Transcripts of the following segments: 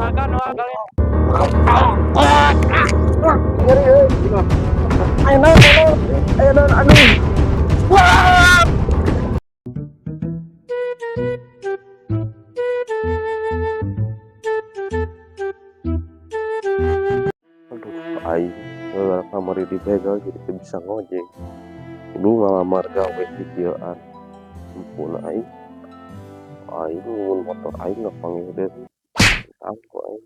Makan wah kalian. Ngeri euy. Ayo naon, ayo naon. Ayo naon, aduh. Wah! Aduh, aing heula kamari dibegal jadi teu bisa ngojek. Kudu ngalamar gawe di kieuan. Ampun aing. Aing mun motor aing ngapanggih deui. Tangku aing.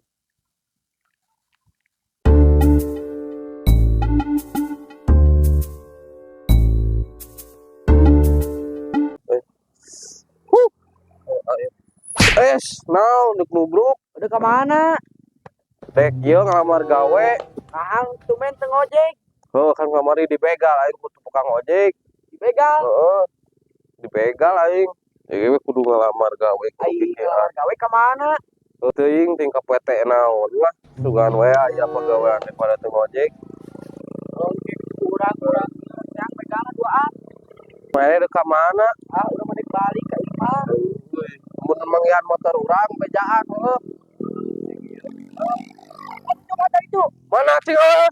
Eh. Huh. Eh, Es, naon deuk nubruk? Udah ke mana? Rek ieu ngalamar gawe. Ah, tumben teu ngojek. Heuh, kan kamari dibegal aing kudu tukang ojek. Dibegal. Heeh. Dibegal aing. Jadi we kudu ngalamar gawe kudu Aing kikieuan. ngelamar gawe ke mana? Heuh teuing ting ka PT naon lah. Sugan we aya pagawean daripada teu ngojek. Oke, kurang-kurang yang begalna duaan. Mana deuk ka mana? Ah, udah mau balik ke imah. Mun manggihan motor urang bejaan heuh. Coba ada itu. Mana cing heuh?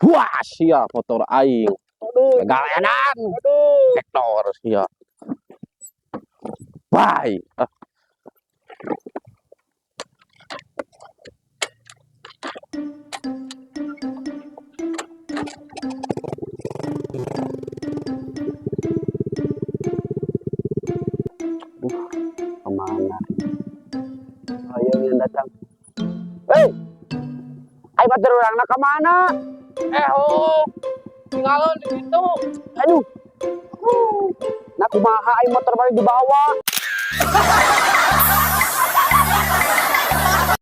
Wah, sia motor aing. Aduh. Begalenan. Aduh. Hektor sia. Bye. Ah. Kemana? Ayo yang datang. Hei! Ayo motor urangna ka mana? Eh, oh. Tinggalon di situ. Aduh. Nah kumaha aing motor balik dibawa.